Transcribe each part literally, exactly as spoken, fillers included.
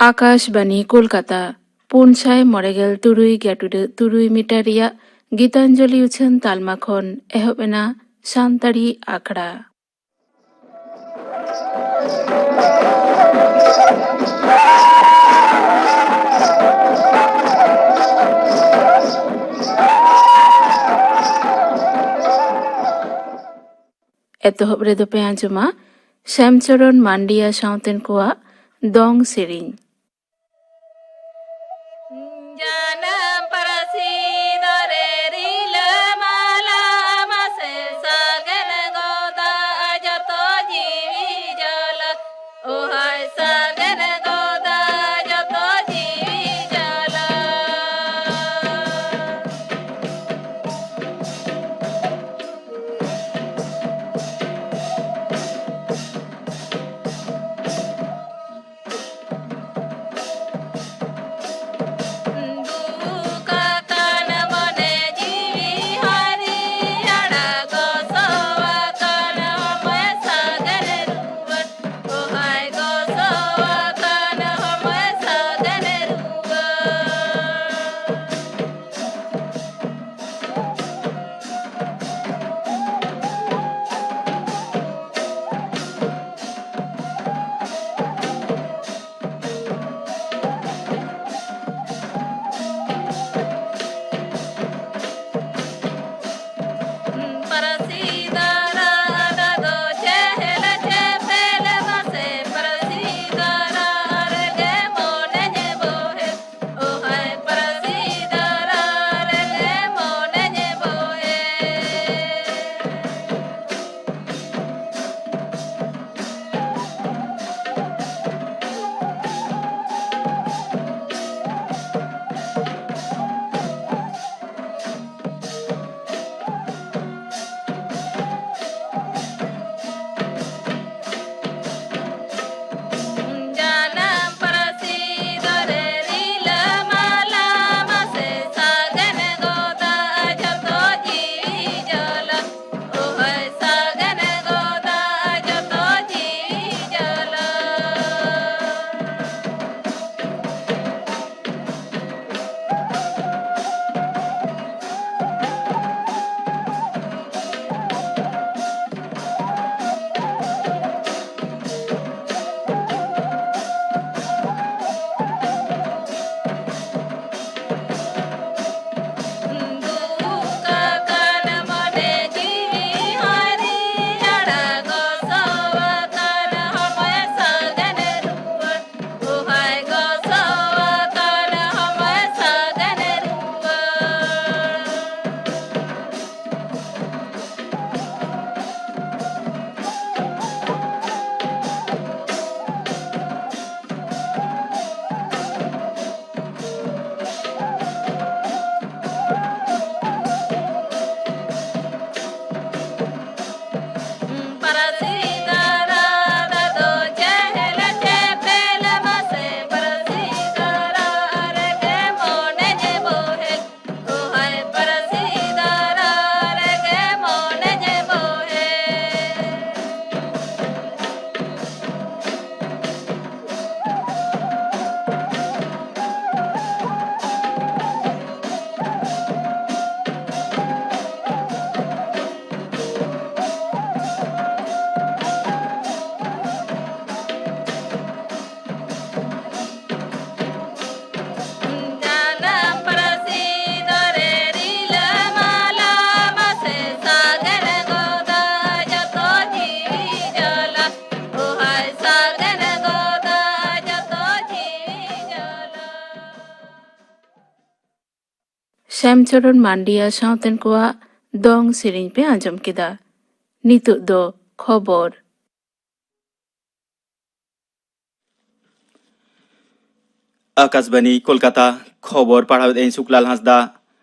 ᱟᱠᱟᱥᱵᱟᱱᱤ ᱠᱳᱞᱠᱟᱛᱟ, ᱯᱩᱱ ᱥᱟᱭ ᱢᱚᱬᱮ ᱜᱮᱞ ᱛᱩᱨᱩᱭ ᱜᱮᱴᱩᱰᱟᱹᱜ ᱛᱩᱨᱩᱭ ᱢᱤᱴᱟᱨ ᱨᱮᱭᱟᱜ ᱜᱤᱛᱟᱧᱡᱚᱞᱤ ᱩᱪᱷᱟᱹᱱ ᱛᱟᱞᱢᱟ ᱠᱷᱚᱱ ᱮᱦᱚᱵ ᱮᱱᱟ ᱥᱟᱱᱛᱟᱲᱤ ᱟᱠᱷᱲᱟ᱾ ᱮᱛᱚᱦᱚᱵ ᱨᱮᱫᱚ ᱯᱮ ᱟᱸᱡᱚᱢᱟ ᱥᱭᱟᱢᱪᱚᱨᱚᱱ ᱢᱟᱱᱰᱤᱭᱟ ᱥᱟᱶᱛᱮᱱ ᱠᱚᱣᱟᱜ ᱫᱚᱝ ᱥᱮᱨᱮᱧ᱾ ᱡᱟᱱᱟᱢ ᱯᱟᱹᱨᱥᱤ ᱫᱟᱨᱮ ᱨᱤᱞᱟᱹᱢᱟᱞᱟ ᱢᱟᱥᱮ ᱥᱟᱜᱮᱱ ᱜᱚᱫᱟ ᱡᱚᱛᱚ ᱡᱤᱣᱤ ᱡᱟᱞᱟ᱾ ᱳ ᱦᱟᱭ ᱥᱟᱜᱮᱱ ᱜᱚᱫᱟ ᱡᱚᱛᱚ ᱡᱤᱣᱤ ᱡᱟᱞᱟ᱾ ᱨᱟᱢᱪᱚᱨᱚᱱ ᱢᱟᱱᱰᱤᱭᱟ ᱥᱟᱶᱛᱮᱱ ᱠᱚᱣᱟᱜ ᱫᱚᱝ ᱥᱮᱨᱮᱧ ᱯᱮ ᱟᱸᱡᱚᱢ ᱠᱮᱫᱟ᱾ ᱱᱤᱛᱚᱜ ᱫᱚ ᱠᱷᱚᱵᱚᱨ᱾ ᱟᱠᱟᱥᱵᱟᱱᱤ ᱠᱳᱞᱠᱟᱛᱟ, ᱠᱷᱚᱵᱚᱨ ᱯᱟᱲᱦᱟᱣᱮᱫ ᱟᱹᱧ ᱥᱩᱠᱞᱟᱞ ᱦᱟᱸᱥᱫᱟ᱾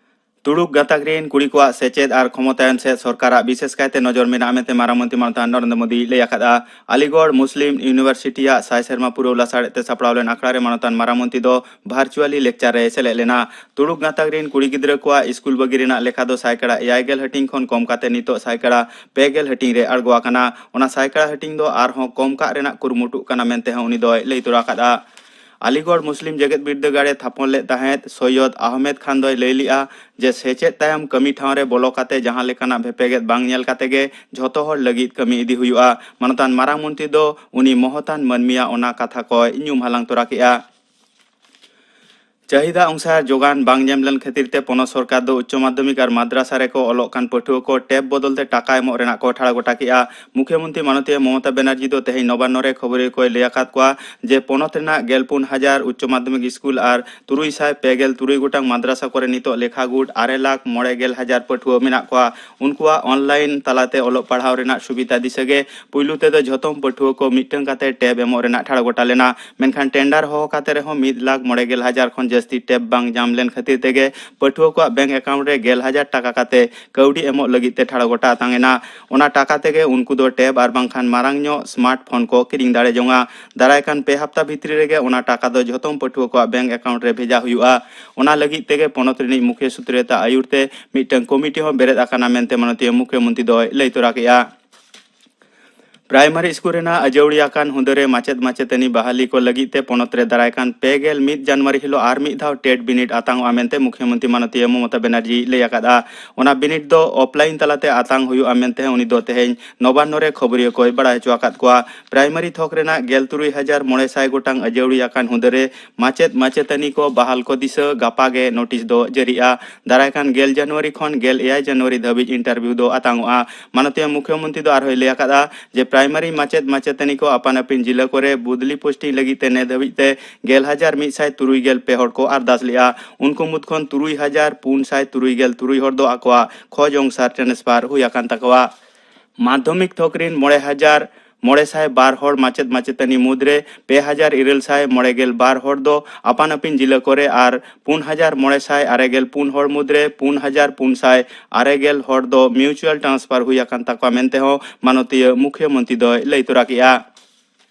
ᱛᱩᱲᱩᱠ ᱜᱟᱛᱟᱠ ᱨᱤᱱ ᱠᱩᱲᱤ ᱠᱚᱣᱟᱜ ᱥᱮᱪᱮᱫ ᱟᱨ ᱠᱷᱚᱢᱚᱛᱟᱭᱚᱱ ᱥᱮᱫ ᱥᱚᱨᱠᱟᱨᱟᱜ ᱵᱤᱥᱮᱥ ᱠᱟᱭᱛᱮ ᱱᱚᱡᱚᱨ ᱢᱮᱱᱟᱜᱼᱟ ᱢᱮᱱᱛᱮ ᱢᱟᱨᱟᱝ ᱢᱚᱱᱛᱨᱤ ᱢᱟᱱᱚᱛᱟᱱ ᱱᱚᱨᱮᱱᱫᱨᱚ ᱢᱳᱫᱤᱭ ᱞᱟᱹᱭ ᱟᱠᱟᱫᱼᱟ᱾ ᱟᱞᱤᱜᱚᱲ ᱢᱩᱥᱞᱤᱢ ᱤᱭᱩᱱᱤᱵᱷᱟᱨᱥᱤᱴᱤᱭᱟᱜ ᱥᱟᱭ ᱥᱮᱨᱢᱟ ᱯᱩᱨᱟᱹᱣ ᱞᱟᱥᱟᱲᱦᱮᱫ ᱛᱮ ᱥᱟᱯᱲᱟᱣ ᱞᱮᱱ ᱟᱠᱷᱲᱟ ᱨᱮ ᱢᱟᱱᱚᱛᱟᱱ ᱢᱟᱨᱟᱝ ᱢᱚᱱᱛᱨᱤ ᱫᱚ ᱵᱷᱟᱨᱪᱩᱣᱟᱞᱤ ᱞᱮᱠᱪᱟᱨ ᱨᱮᱭ ᱥᱮᱞᱮᱫ ᱞᱮᱱᱟ᱾ ᱛᱩᱲᱩᱠ ᱜᱟᱛᱟᱠ ᱨᱤᱱ ᱠᱩᱲᱤ ᱜᱤᱫᱽᱨᱟᱹ ᱠᱚᱣᱟᱜ ᱥᱠᱩᱞ ᱵᱟᱹᱜᱤ ᱨᱮᱱᱟᱜ ᱞᱮᱠᱷᱟ ᱫᱚ ᱥᱟᱭᱠᱟᱲᱟ ᱮᱭᱟᱭ ᱜᱮᱞ ᱦᱟᱹᱴᱤᱧ ᱠᱷᱚᱱ ᱠᱚᱢ ᱠᱟᱛᱮ ᱱᱤᱛᱚᱜ ᱥᱟᱭᱠᱟᱲᱟ ᱯᱮ ᱜᱮᱞ ᱦᱟᱹᱴᱤᱧ ᱨᱮ ᱟᱬᱜᱚ ᱟᱠᱟᱱᱟ᱾ ᱚᱱᱟ ᱥᱟᱭᱠᱟᱲᱟ ᱦᱟᱹᱴᱤᱧ ᱫᱚ ᱟᱨᱦᱚᱸ ᱠᱚᱢ ᱠᱟᱜ ᱨᱮᱱᱟᱜ ᱠᱩᱨᱩᱢᱩᱴᱩᱜ ᱠᱟᱱᱟ ᱢᱮᱱᱛᱮ ᱦᱚᱸ ᱩᱱᱤ ᱫᱚᱭ ᱞᱟᱹᱭ ᱛᱚᱨᱟ ᱟᱠᱟᱫᱼᱟ᱾ ᱟᱞᱤᱜᱚᱲ ᱢᱩᱥᱞᱤᱢ ᱡᱮᱜᱮᱛ ᱵᱤᱨᱫᱟᱹᱜᱟᱲ ᱮ ᱛᱷᱟᱯᱚᱱ ᱞᱮᱫ ᱛᱟᱦᱮᱸᱫ ᱥᱚᱭᱭᱚᱫ ᱟᱦᱢᱮᱫ ᱠᱷᱟᱱ ᱫᱚᱭ ᱞᱟᱹᱭ ᱞᱮᱫᱼᱟ ᱡᱮ ᱥᱮᱪᱮᱫ ᱛᱟᱭᱚᱢ ᱠᱟᱹᱢᱤ ᱴᱷᱟᱶ ᱨᱮ ᱵᱚᱞᱚ ᱠᱟᱛᱮ ᱡᱟᱦᱟᱸ ᱞᱮᱠᱟᱱᱟᱜ ᱵᱷᱮᱯᱮᱜᱮᱫ ᱵᱟᱝ ᱧᱮᱞ ᱠᱟᱛᱮ ᱜᱮ ᱡᱷᱚᱛᱚ ᱦᱚᱲ ᱞᱟᱹᱜᱤᱫ ᱠᱟᱹᱢᱤ ᱤᱫᱤ ᱦᱩᱭᱩᱜᱼᱟ᱾ ᱢᱟᱱᱚᱛᱟᱱ ᱢᱟᱨᱟᱝ ᱢᱚᱱᱛᱨᱤ ᱫᱚ ᱩᱱᱤ ᱢᱚᱦᱚᱛᱟᱱ ᱢᱟᱹᱱᱢᱤᱭᱟᱜ ᱚᱱᱟ ᱠᱟᱛᱷᱟ ᱠᱚᱭ ᱧᱩᱢ ᱦᱟᱞᱟᱝ ᱛᱚᱨᱟ ᱠᱮᱫᱼᱟ᱾ ᱪᱟᱹᱦᱤᱫᱟ ᱚᱱᱩᱥᱟᱨ ᱡᱳᱜᱟᱱ ᱵᱟᱝ ᱧᱟᱢ ᱞᱮᱱ ᱠᱷᱟᱹᱛᱤᱨ ᱛᱮ ᱯᱚᱱᱚᱛ ᱥᱚᱨᱠᱟᱨ ᱫᱚ ᱩᱪᱪᱚ ᱢᱟᱫᱽᱫᱷᱚᱢᱤᱠ ᱟᱨ ᱢᱟᱫᱽᱨᱟᱥᱟ ᱨᱮᱠᱚ ᱚᱞᱚᱜ ᱠᱟᱱ ᱯᱟᱹᱴᱷᱩᱣᱟᱹ ᱠᱚ ᱴᱮᱵ ᱵᱚᱫᱚᱞ ᱛᱮ ᱴᱟᱠᱟ ᱮᱢᱚᱜ ᱨᱮᱱᱟᱜ ᱠᱚ ᱴᱷᱟᱲᱚ ᱜᱚᱴᱟ ᱠᱮᱫᱼᱟ᱾ ᱢᱩᱠᱷᱭᱚᱢᱚᱱᱛᱨᱤ ᱢᱟᱱᱚᱛᱤᱭᱟᱹ ᱢᱚᱢᱚᱛᱟ ᱵᱟᱱᱟᱨᱡᱤ ᱫᱚ ᱛᱮᱦᱮᱧ ᱱᱚᱵᱟᱱᱱᱚ ᱨᱮ ᱠᱷᱚᱵᱚᱨᱤᱭᱟᱹ ᱠᱚᱭ ᱞᱟᱹᱭ ᱟᱠᱟᱫ ᱠᱚᱣᱟ ᱡᱮ ᱯᱚᱱᱚᱛ ᱨᱮᱱᱟᱜ ᱜᱮᱞ ᱯᱩᱱ ᱦᱟᱡᱟᱨ ᱩᱪᱪᱚ ᱢᱟᱫᱽᱫᱷᱚᱢᱤᱠ ᱥᱠᱩᱞ ᱟᱨ ᱛᱩᱨᱩᱭ ᱥᱟᱭ ᱯᱮ ᱜᱮᱞ ᱛᱩᱨᱩᱭ ᱜᱚᱴᱟᱝ ᱢᱟᱫᱽᱨᱟᱥᱟ ᱠᱚᱨᱮ ᱱᱤᱛᱚᱜ ᱞᱮᱠᱷᱟ ᱜᱩᱴ ᱟᱨᱮ ᱞᱟᱠᱷ ᱢᱚᱬᱮ ᱜᱮᱞ ᱦᱟᱡᱟᱨ ᱯᱟᱹᱴᱷᱩᱣᱟᱹ ᱢᱮᱱᱟᱜ ᱠᱚᱣᱟ᱾ ᱩᱱᱠᱩᱣᱟᱜ ᱚᱱᱞᱟᱭᱤᱱ ᱛᱟᱞᱟᱛᱮ ᱚᱞᱚᱜ ᱯᱟᱲᱦᱟᱣ ᱨᱮᱱᱟᱜ ᱥᱩᱵᱤᱫᱷᱟ ᱫᱤᱥᱟᱹ ᱜᱮ ᱯᱩᱭᱞᱩ ᱛᱮᱫᱚ ᱡᱷᱚᱛᱚᱢ ᱯᱟᱹᱴᱷᱩᱣᱟᱹ ᱠᱚ ᱢᱤᱫᱴᱟᱝ ᱠᱟᱛᱮ ᱴᱮᱵ ᱮᱢᱚᱜ ᱨᱮᱱᱟᱜ ᱴᱷᱟᱲᱚ ᱜᱚᱴᱟ ᱞᱮᱱᱟ᱾ ᱢᱮᱱᱠᱷᱟᱱ ᱴᱮᱱᱰᱟᱨ ᱦᱚᱦᱚ ᱠᱟᱛᱮ ᱨᱮᱦᱚᱸ ᱢᱤᱫ ᱞᱟᱠᱷ ᱢᱚᱬᱮ ᱜᱮᱞ ᱦᱟᱡᱟᱨ ᱠᱷᱚᱱ ᱡᱟᱹᱥᱛᱤ ᱴᱮᱵ ᱵᱟᱝ ᱧᱟᱢ ᱞᱮᱱ ᱠᱷᱟᱹᱛᱤᱨ ᱛᱮᱜᱮ ᱯᱟᱹᱴᱷᱩᱣᱟᱹ ᱠᱚᱣᱟᱜ ᱵᱮᱝᱠ ᱮᱠᱟᱣᱩᱱᱴ ᱨᱮ ᱜᱮᱞ ᱦᱟᱡᱟᱨ ᱴᱟᱠᱟ ᱠᱟᱛᱮ ᱠᱟᱹᱣᱰᱤ ᱮᱢᱚᱜ ᱞᱟᱹᱜᱤᱫ ᱛᱮ ᱴᱷᱟᱲᱚ ᱜᱚᱴᱟ ᱟᱛᱟᱝ ᱮᱱᱟ᱾ ᱚᱱᱟ ᱴᱟᱠᱟ ᱛᱮᱜᱮ ᱩᱱᱠᱩ ᱫᱚ ᱴᱮᱵ ᱟᱨ ᱵᱟᱝᱠᱷᱟᱱ ᱢᱟᱨᱟᱝ ᱧᱚᱜ ᱥᱢᱟᱨᱴ ᱯᱷᱳᱱ ᱠᱚ ᱠᱤᱨᱤᱧ ᱫᱟᱲᱮ ᱡᱚᱝᱟ᱾ ᱫᱟᱨᱟᱭ ᱠᱟᱱ ᱯᱮ ᱦᱟᱯᱛᱟ ᱵᱷᱤᱛᱨᱤ ᱨᱮᱜᱮ ᱚᱱᱟ ᱴᱟᱠᱟ ᱫᱚ ᱡᱷᱚᱛᱚᱢ ᱯᱟᱹᱴᱷᱩᱣᱟᱹ ᱠᱚᱣᱟᱜ ᱵᱮᱝᱠ ᱮᱠᱟᱣᱩᱱᱴ ᱨᱮ ᱵᱷᱮᱡᱟ ᱦᱩᱭᱩᱜᱼᱟ᱾ ᱚᱱᱟ ᱞᱟᱹᱜᱤᱫ ᱛᱮᱜᱮ ᱯᱚᱱᱚᱛ ᱨᱤᱱᱤᱡ ᱢᱩᱠᱷᱭᱟᱹ ᱥᱩᱛᱨᱮᱛᱟ ᱟᱹᱭᱩᱨ ᱛᱮ ᱢᱤᱫᱴᱟᱝ ᱠᱚᱢᱤᱴᱤ ᱦᱚᱸ ᱵᱮᱨᱮᱫ ᱟᱠᱟᱱᱟ ᱢᱮᱱᱛᱮ ᱢᱟᱱᱚᱛᱤᱭᱟᱹ ᱢᱩᱠᱷᱭᱚᱢᱚᱱᱛᱨᱤ ᱫᱚᱭ ᱞᱟᱹᱭ ᱛᱚᱨᱟ ᱠᱮᱫᱼᱟ᱾ ᱯᱨᱟᱭᱢᱟᱨᱤ ᱥᱠᱩᱞ ᱨᱮᱱᱟᱜ ᱟᱹᱡᱟᱹᱣᱲᱤ ᱟᱠᱟᱱ ᱦᱩᱫᱟᱹ ᱨᱮ ᱢᱟᱪᱮᱫ ᱢᱟᱪᱮᱛᱟᱹᱱᱤ ᱵᱟᱦᱟᱞᱤ ᱠᱚ ᱞᱟᱹᱜᱤᱫ ᱛᱮ ᱯᱚᱱᱚᱛ ᱨᱮ ᱫᱟᱨᱟᱭ ᱠᱟᱱ ᱯᱮ ᱜᱮᱞ ᱢᱤᱫ ᱡᱟᱱᱩᱣᱟᱨᱤ ᱦᱤᱞᱚᱜ ᱟᱨ ᱢᱤᱫ ᱫᱷᱟᱣ ᱴᱮᱴ ᱵᱤᱱᱤᱰ ᱟᱛᱟᱝᱚᱜᱼᱟ ᱢᱮᱱᱛᱮ ᱢᱩᱠᱷᱭᱚᱢᱚᱱᱛᱨᱤ ᱢᱟᱱᱚᱛᱤᱭᱟᱹ ᱢᱚᱢᱚᱛᱟ ᱵᱟᱱᱟᱨᱡᱤ ᱞᱟᱹᱭ ᱟᱠᱟᱫᱼᱟ᱾ ᱚᱱᱟ ᱵᱤᱱᱤᱰ ᱫᱚ ᱚᱯᱷᱞᱟᱭᱤᱱ ᱛᱟᱞᱟᱛᱮ ᱟᱛᱟᱝ ᱦᱩᱭᱩᱜᱼᱟ ᱢᱮᱱᱛᱮ ᱩᱱᱤ ᱫᱚ ᱛᱮᱦᱮᱧ ᱱᱚᱵᱟᱱᱱᱚ ᱨᱮ ᱠᱷᱚᱵᱚᱨᱤᱭᱟᱹ ᱠᱚᱭ ᱵᱟᱲᱟᱭ ᱦᱚᱪᱚ ᱟᱠᱟᱫ ᱠᱚᱣᱟ᱾ ᱯᱨᱟᱭᱢᱟᱨᱤ ᱛᱷᱚᱠ ᱨᱮᱱᱟᱜ ᱜᱮᱞ ᱛᱩᱨᱩᱭ ᱦᱟᱡᱟᱨ ᱢᱚᱬᱮ ᱥᱟᱭ ᱜᱚᱴᱟᱝ ᱟᱹᱡᱟᱹᱣᱲᱤ ᱟᱠᱟᱱ ᱦᱩᱫᱟᱹ ᱨᱮ ᱢᱟᱪᱮᱫ ᱢᱟᱪᱮᱛᱟᱹᱱᱤ ᱠᱚ ᱵᱟᱦᱟᱞ ᱠᱚ ᱫᱤᱥᱟᱹ ᱜᱟᱯᱟ ᱜᱮ ᱱᱳᱴᱤᱥ ᱫᱚ ᱡᱟᱹᱨᱤᱜᱼᱟ᱾ ᱫᱟᱨᱟᱭ ᱠᱟᱱ ᱜᱮᱞ ᱡᱟᱱᱩᱣᱟᱨᱤ ᱠᱷᱚᱱ ᱜᱮᱞ ᱮᱭᱟᱭ ᱡᱟᱱᱩᱣᱟᱨᱤ ᱫᱷᱟᱹᱵᱤᱡ ᱤᱱᱴᱟᱨᱵᱷᱤᱭᱩ ᱫᱚ ᱟᱛᱟᱝᱚᱜᱼᱟ᱾ ᱢᱟᱱᱚᱛᱤᱭᱟᱹ ᱢᱩᱠᱷᱭᱚᱢᱚᱱᱛᱨᱤ ᱫᱚ ᱟᱨᱦᱚᱸᱭ ᱞᱟᱹᱭ ᱟᱠᱟᱫᱼᱟ ᱡᱮ ᱯᱨᱟᱭᱢᱟᱨᱤ ᱢᱟᱪᱮᱫ ᱢᱟᱪᱮᱛᱟᱹᱱᱤ ᱠᱚ ᱟᱯᱟᱱ ᱟᱹᱯᱤᱱ ᱡᱤᱞᱟᱹ ᱠᱚᱨᱮ ᱵᱚᱫᱞᱤ ᱯᱳᱥᱴᱤᱝ ᱞᱟᱹᱜᱤᱫ ᱛᱮ ᱱᱮ ᱫᱷᱟᱹᱵᱤᱡ ᱛᱮ ᱜᱮᱞ ᱦᱟᱡᱟᱨ ᱢᱤᱫ ᱥᱟᱭ ᱛᱩᱨᱩᱭ ᱜᱮᱞ ᱯᱮ ᱦᱚᱲ ᱠᱚ ᱟᱨᱫᱟᱥ ᱞᱮᱫᱼᱟ᱾ ᱩᱱᱠᱩ ᱢᱩᱫᱽ ᱠᱷᱚᱱ ᱛᱩᱨᱩᱭ ᱦᱟᱡᱟᱨ ᱯᱩᱱ ᱥᱟᱭ ᱛᱩᱨᱩᱭ ᱜᱮᱞ ᱛᱩᱨᱩᱭ ᱦᱚᱲ ᱫᱚ ᱟᱠᱚᱣᱟᱜ ᱠᱷᱚᱡᱽ ᱚᱝᱥᱟᱨ ᱴᱨᱟᱱᱥᱯᱷᱟᱨ ᱦᱩᱭ ᱟᱠᱟᱱ ᱛᱟᱠᱚᱣᱟ᱾ ᱢᱟᱫᱽᱫᱷᱚᱢᱤᱠ ᱛᱷᱚᱠ ᱨᱤᱱ ᱢᱚᱬᱮ ᱦᱟᱡᱟᱨ ᱢᱚᱬᱮ ᱥᱟᱭ ᱵᱟᱨ ᱦᱚᱲ ᱢᱟᱪᱮᱫ ᱢᱟᱪᱮᱛᱟᱹᱱᱤ ᱢᱩᱫᱽᱨᱮ ᱯᱮ ᱦᱟᱡᱟᱨ ᱤᱨᱟᱹᱞ ᱥᱟᱭ ᱢᱚᱬᱮ ᱜᱮᱞ ᱵᱟᱨ ᱦᱚᱲ ᱫᱚ ᱟᱯᱟᱱ ᱟᱹᱯᱤᱱ ᱡᱤᱞᱟᱹ ᱠᱚᱨᱮ ᱟᱨ ᱯᱩᱱ ᱦᱟᱡᱟᱨ ᱢᱚᱬᱮ ᱥᱟᱭ ᱟᱨᱮ ᱜᱮᱞ ᱯᱩᱱ ᱦᱚᱲ ᱢᱩᱫᱽᱨᱮ ᱯᱩᱱ ᱦᱟᱡᱟᱨ ᱯᱩᱱ ᱥᱟᱭ ᱟᱨᱮ ᱜᱮᱞ ᱦᱚᱲ ᱫᱚ ᱢᱤᱭᱩᱪᱩᱣᱟᱞ ᱴᱨᱟᱱᱥᱯᱷᱟᱨ ᱦᱩᱭ ᱟᱠᱟᱱ ᱛᱟᱠᱚᱣᱟ ᱢᱮᱱᱛᱮ ᱦᱚᱸ ᱢᱟᱱᱚᱛᱤᱭᱟᱹ ᱢᱩᱠᱷᱭᱟᱹ ᱢᱚᱱᱛᱨᱤ ᱫᱚᱭ ᱞᱟᱹᱭ ᱛᱚᱨᱟ ᱠᱮᱫᱼᱟ᱾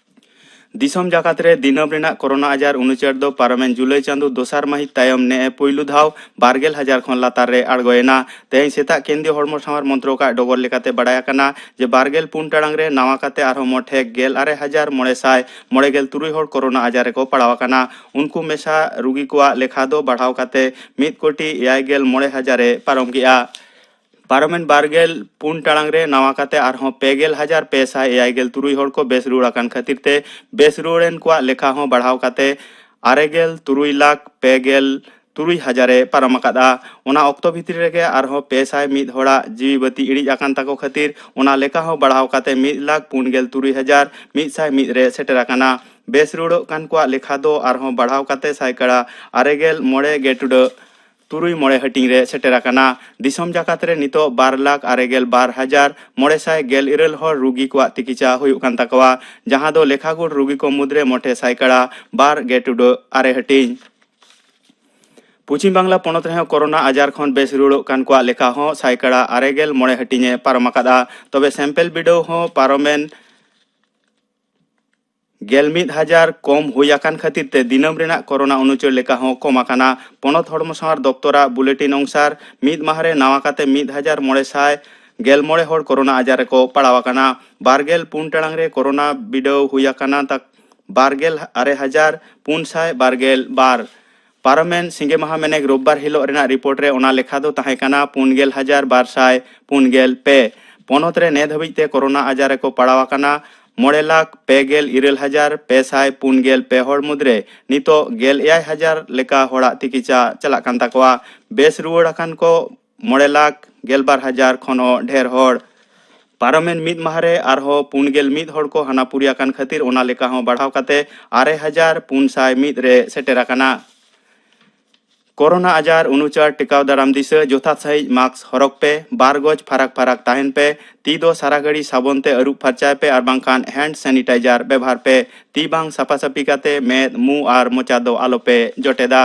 ᱫᱤᱥᱚᱢ ᱡᱟᱠᱟᱛ ᱨᱮ ᱫᱤᱱᱟᱹᱢ ᱨᱮᱱᱟᱜ ᱠᱳᱨᱳᱱᱟ ᱟᱡᱟᱨ ᱩᱱᱩᱪᱟᱹᱨ ᱫᱚ ᱯᱟᱨᱚᱢᱮᱱ ᱡᱩᱞᱟᱭ ᱪᱟᱸᱫᱚ ᱫᱚᱥᱟᱨ ᱢᱟᱹᱦᱤᱛ ᱛᱟᱭᱚᱢ ᱱᱮᱜᱼᱮ ᱯᱩᱭᱞᱩ ᱫᱷᱟᱣ ᱵᱟᱨ ᱜᱮᱞ ᱦᱟᱡᱟᱨ ᱠᱷᱚᱱ ᱞᱟᱛᱟᱨ ᱨᱮ ᱟᱬᱜᱚᱭᱮᱱᱟ᱾ ᱛᱮᱦᱮᱧ ᱥᱮᱛᱟᱜ ᱠᱮᱱᱫᱨᱤᱭᱚ ᱦᱚᱲᱢᱚ ᱥᱟᱶᱟᱨ ᱢᱚᱱᱛᱨᱚᱠᱟᱜ ᱰᱚᱜᱚᱨ ᱞᱮᱠᱟᱛᱮ ᱵᱟᱲᱟᱭ ᱟᱠᱟᱱᱟ ᱡᱮ ᱵᱟᱨ ᱜᱮᱞ ᱯᱩᱱ ᱴᱟᱲᱟᱝ ᱨᱮ ᱱᱟᱣᱟ ᱠᱟᱛᱮ ᱟᱨᱦᱚᱸ ᱢᱚᱴᱷᱮ ᱜᱮᱞ ᱟᱨᱮ ᱦᱟᱡᱟᱨ ᱢᱚᱬᱮ ᱥᱟᱭ ᱢᱚᱬᱮ ᱜᱮᱞ ᱛᱩᱨᱩᱭ ᱦᱚᱲ ᱠᱳᱨᱳᱱᱟ ᱟᱡᱟᱨ ᱨᱮᱠᱚ ᱯᱟᱲᱟᱣ ᱟᱠᱟᱱᱟ᱾ ᱩᱱᱠᱩ ᱢᱮᱥᱟ ᱨᱩᱜᱤ ᱠᱚᱣᱟᱜ ᱞᱮᱠᱷᱟ ᱫᱚ ᱵᱟᱲᱦᱟᱣ ᱠᱟᱛᱮ ᱢᱤᱫ ᱠᱳᱴᱤ ᱮᱭᱟᱭ ᱜᱮᱞ ᱢᱚᱬᱮ ᱦᱟᱡᱟᱨ ᱮ ᱯᱟᱨᱚᱢ ᱠᱮᱫᱼᱟ᱾ ᱯᱟᱨᱚᱢᱮᱱ ᱵᱟᱨ ᱜᱮᱞ ᱯᱩᱱ ᱴᱟᱲᱟᱝ ᱨᱮ ᱱᱟᱣᱟ ᱠᱟᱛᱮ ᱟᱨᱦᱚᱸ ᱯᱮ ᱜᱮᱞ ᱦᱟᱡᱟᱨ ᱯᱮ ᱥᱟᱭ ᱮᱭᱟᱭ ᱜᱮᱞ ᱛᱩᱨᱩᱭ ᱦᱚᱲ ᱠᱚ ᱵᱮᱥ ᱨᱩᱣᱟᱹᱲ ᱟᱠᱟᱱ ᱠᱷᱟᱹᱛᱤᱨ ᱛᱮ ᱵᱮᱥ ᱨᱩᱣᱟᱹᱲᱮᱱ ᱠᱚᱣᱟᱜ ᱞᱮᱠᱷᱟ ᱦᱚᱸ ᱵᱟᱲᱦᱟᱣ ᱠᱟᱛᱮ ᱟᱨᱮ ᱜᱮᱞ ᱛᱩᱨᱩᱭ ᱞᱟᱠᱷ ᱯᱮ ᱜᱮᱞ ᱛᱩᱨᱩᱭ ᱦᱟᱡᱟᱨ ᱮ ᱯᱟᱨᱚᱢ ᱟᱠᱟᱫᱼᱟ᱾ ᱚᱱᱟ ᱚᱠᱛᱚ ᱵᱷᱤᱛᱨᱤ ᱨᱮᱜᱮ ᱟᱨᱦᱚᱸ ᱯᱮ ᱥᱟᱭ ᱢᱤᱫ ᱦᱚᱲᱟᱜ ᱡᱤᱣᱤ ᱵᱟᱹᱛᱤ ᱤᱬᱤᱡ ᱟᱠᱟᱱ ᱛᱟᱠᱚ ᱠᱷᱟᱹᱛᱤᱨ ᱚᱱᱟ ᱞᱮᱠᱷᱟ ᱦᱚᱸ ᱵᱟᱲᱦᱟᱣ ᱠᱟᱛᱮ ᱢᱤᱫ ᱞᱟᱠᱷ ᱯᱩᱱ ᱜᱮᱞ ᱛᱩᱨᱩᱭ ᱦᱟᱡᱟᱨ ᱢᱤᱫ ᱥᱟᱭ ᱢᱤᱫ ᱨᱮ ᱥᱮᱴᱮᱨ ᱟᱠᱟᱱᱟ᱾ ᱵᱮᱥ ᱨᱩᱣᱟᱹᱲᱚᱜ ᱠᱟᱱ ᱠᱚᱣᱟᱜ ᱞᱮᱠᱷᱟ ᱫᱚ ᱟᱨᱦᱚᱸ ᱵᱟᱲᱦᱟᱣ ᱠᱟᱛᱮ ᱥᱟᱭᱠᱟᱲᱟ ᱟᱨᱮ ᱜᱮᱞ ᱢᱚᱬᱮ ᱜᱮ ᱴᱩᱰᱟᱹᱜ ᱛᱩᱨᱩᱭ ᱢᱚᱬᱮ ᱦᱟᱹᱴᱤᱧ ᱨᱮ ᱥᱮᱴᱮᱨ ᱟᱠᱟᱱᱟ᱾ ᱫᱤᱥᱚᱢ ᱡᱟᱠᱟᱛ ᱨᱮ ᱱᱤᱛᱚᱜ ᱵᱟᱨ ᱞᱟᱠᱷ ᱟᱨᱮ ᱜᱮᱞ ᱵᱟᱨ ᱦᱟᱡᱟᱨ ᱢᱚᱬᱮ ᱥᱟᱭ ᱜᱮᱞ ᱤᱨᱟᱹᱞ ᱦᱚᱲ ᱨᱩᱜᱤ ᱠᱚᱣᱟᱜ ᱛᱤᱠᱤᱪᱷᱟ ᱦᱩᱭᱩᱜ ᱠᱟᱱ ᱛᱟᱠᱚᱣᱟ, ᱡᱟᱦᱟᱸ ᱫᱚ ᱞᱮᱠᱷᱟᱜᱩᱲ ᱨᱩᱜᱤ ᱠᱚ ᱢᱩᱫᱽᱨᱮ ᱢᱚᱴᱷᱮ ᱥᱟᱭᱠᱟᱲᱟ ᱵᱟᱨ ᱜᱮ ᱴᱩᱰᱟᱹᱜ ᱟᱨᱮ ᱦᱟᱹᱴᱤᱧ᱾ ᱯᱚᱪᱷᱤᱢ ᱵᱟᱝᱞᱟ ᱯᱚᱱᱚᱛ ᱨᱮᱦᱚᱸ ᱠᱳᱨᱳᱱᱟ ᱟᱡᱟᱨ ᱠᱷᱚᱱ ᱵᱮᱥ ᱨᱩᱣᱟᱹᱲᱚᱜ ᱠᱟᱱ ᱠᱚᱣᱟᱜ ᱞᱮᱠᱷᱟ ᱦᱚᱸ ᱥᱟᱭᱠᱟᱲᱟ ᱟᱨᱮ ᱜᱮᱞ ᱢᱚᱬᱮ ᱦᱟᱹᱴᱤᱧ ᱮ ᱯᱟᱨᱚᱢ ᱟᱠᱟᱫᱼᱟ᱾ ᱛᱚᱵᱮ sample ᱵᱤᱰᱟᱹᱣ ᱦᱚᱸ ᱯᱟᱨᱚᱢᱮᱱ ᱜᱮᱞ ᱢᱤᱫ ᱦᱟᱡᱟᱨ ᱠᱚᱢ ᱦᱩᱭ ᱟᱠᱟᱱ ᱠᱷᱟᱹᱛᱤᱨ ᱛᱮ ᱫᱤᱱᱟᱹᱢ ᱨᱮᱱᱟᱜ ᱠᱳᱨᱳᱱᱟ ᱩᱱᱩᱪᱟᱹᱲ ᱞᱮᱠᱟ ᱦᱚᱸ ᱠᱚᱢ ᱟᱠᱟᱱᱟ᱾ ᱯᱚᱱᱚᱛ ᱦᱚᱲᱢᱚ ᱥᱟᱶᱟᱨ ᱫᱚᱯᱛᱚᱨᱟᱜ ᱵᱩᱞᱮᱴᱤᱱ ᱚᱱᱩᱥᱟᱨ ᱢᱤᱫ ᱢᱟᱦᱟ ᱨᱮ ᱱᱟᱣᱟ ᱠᱟᱛᱮ ᱢᱤᱫ ᱦᱟᱡᱟᱨ ᱢᱚᱬᱮ ᱥᱟᱭ ᱜᱮᱞ ᱢᱚᱬᱮ ᱦᱚᱲ ᱠᱳᱨᱳᱱᱟ ᱟᱡᱟᱨ ᱨᱮᱠᱚ ᱯᱟᱲᱟᱣ ᱟᱠᱟᱱᱟ᱾ ᱵᱟᱨ ᱜᱮᱞ ᱯᱩᱱ ᱴᱟᱲᱟᱝ ᱨᱮ ᱠᱳᱨᱳᱱᱟ ᱵᱤᱰᱟᱹᱣ ᱦᱩᱭ ᱟᱠᱟᱱᱟ ᱛᱟ-, ᱵᱟᱨ ᱜᱮᱞ ᱟᱨᱮ ᱦᱟᱡᱟᱨ ᱯᱩᱱ ᱥᱟᱭ ᱵᱟᱨ ᱜᱮᱞ ᱵᱟᱨ᱾ ᱯᱟᱨᱚᱢᱮᱱ ᱥᱤᱸᱜᱮ ᱢᱟᱦᱟ ᱢᱮᱱᱮᱠ ᱨᱳᱵᱵᱟᱨ ᱦᱤᱞᱳᱜ ᱨᱮᱱᱟᱜ ᱨᱤᱯᱳᱨᱴ ᱨᱮ ᱚᱱᱟ ᱞᱮᱠᱷᱟ ᱫᱚ ᱛᱟᱦᱮᱸ ᱠᱟᱱᱟ ᱯᱩᱱ ᱜᱮᱞ ᱦᱟᱡᱟᱨ ᱵᱟᱨ ᱥᱟᱭ ᱯᱩᱱ ᱜᱮᱞ ᱯᱮ᱾ ᱯᱚᱱᱚᱛ ᱨᱮ ᱱᱮ ᱫᱷᱟᱹᱵᱤᱡ ᱛᱮ ᱠᱳᱨᱳᱱᱟ ᱟᱡᱟᱨ ᱨᱮᱠᱚ ᱯᱟᱲᱟᱣ ᱟᱠᱟᱱᱟ ᱢᱚᱬᱮ ᱞᱟᱠᱷ ᱯᱮ ᱜᱮᱞ ᱤᱨᱟᱹᱞ ᱦᱟᱡᱟᱨ ᱯᱮ ᱥᱟᱭ ᱯᱩᱱ ᱜᱮᱞ ᱯᱮ ᱦᱚᱲ ᱢᱩᱫᱽᱨᱮ ᱱᱤᱛᱚᱜ ᱜᱮᱞ ᱮᱭᱟᱭ ᱦᱟᱡᱟᱨ ᱞᱮᱠᱟ ᱦᱚᱲᱟᱜ ᱛᱤᱠᱤᱪᱷᱟ ᱪᱟᱞᱟᱜ ᱠᱟᱱ ᱛᱟᱠᱚᱣᱟ᱾ ᱵᱮᱥ ᱨᱩᱣᱟᱹᱲ ᱟᱠᱟᱱ ᱠᱚ ᱢᱚᱬᱮ ᱞᱟᱠᱷ ᱜᱮᱞ ᱵᱟᱨ ᱦᱟᱡᱟᱨ ᱠᱷᱚᱱ ᱦᱚᱸ ᱰᱷᱮᱨ ᱦᱚᱲ᱾ ᱯᱟᱨᱚᱢᱮᱱ ᱢᱤᱫ ᱢᱟᱦᱟ ᱨᱮ ᱟᱨᱦᱚᱸ ᱯᱩᱱ ᱜᱮᱞ ᱢᱤᱫ ᱦᱚᱲ ᱠᱚ ᱦᱟᱱᱟ ᱯᱩᱨᱤ ᱟᱠᱟᱱ ᱠᱷᱟᱹᱛᱤᱨ ᱚᱱᱟ ᱞᱮᱠᱟ ᱦᱚᱸ ᱵᱟᱲᱦᱟᱣ ᱠᱟᱛᱮ ᱟᱨᱮ ᱦᱟᱡᱟᱨ ᱯᱩᱱ ᱥᱟᱭ ᱢᱤᱫ ᱨᱮ ᱥᱮᱴᱮᱨ ᱟᱠᱟᱱᱟ᱾ ᱠᱳᱨᱳᱱᱟ ᱟᱡᱟᱨ ᱩᱱᱩᱪᱟᱹᱨ ᱴᱮᱠᱟᱣ ᱫᱟᱨᱟᱢ ᱫᱤᱥᱟᱹ ᱡᱚᱛᱷᱟᱛ ᱥᱟᱺᱦᱤᱡ ᱢᱟᱥᱠ ᱦᱚᱨᱚᱜᱽ ᱯᱮ, ᱵᱟᱨ ᱜᱚᱡ ᱯᱷᱟᱨᱟᱠ ᱯᱷᱟᱨᱟᱠ ᱛᱟᱦᱮᱱ ᱯᱮ, ᱛᱤ ᱫᱚ ᱥᱟᱨᱟ ᱜᱷᱟᱹᱲᱤ ᱥᱟᱵᱚᱱ ᱛᱮ ᱟᱹᱨᱩᱵ ᱯᱷᱟᱨᱪᱟᱭ ᱯᱮ ᱟᱨ ᱵᱟᱝᱠᱷᱟᱱ ᱦᱮᱱᱰ ᱥᱮᱱᱤᱴᱟᱭᱡᱟᱨ ᱵᱮᱵᱚᱦᱟᱨ ᱯᱮ᱾ ᱛᱤ ᱵᱟᱝ ᱥᱟᱯᱷᱟ ᱥᱟᱹᱯᱷᱤ ᱠᱟᱛᱮ ᱢᱮᱫ, ᱢᱩ ᱟᱨ ᱢᱚᱪᱟ ᱫᱚ ᱟᱞᱚᱯᱮ ᱡᱚᱴᱮᱫᱟ᱾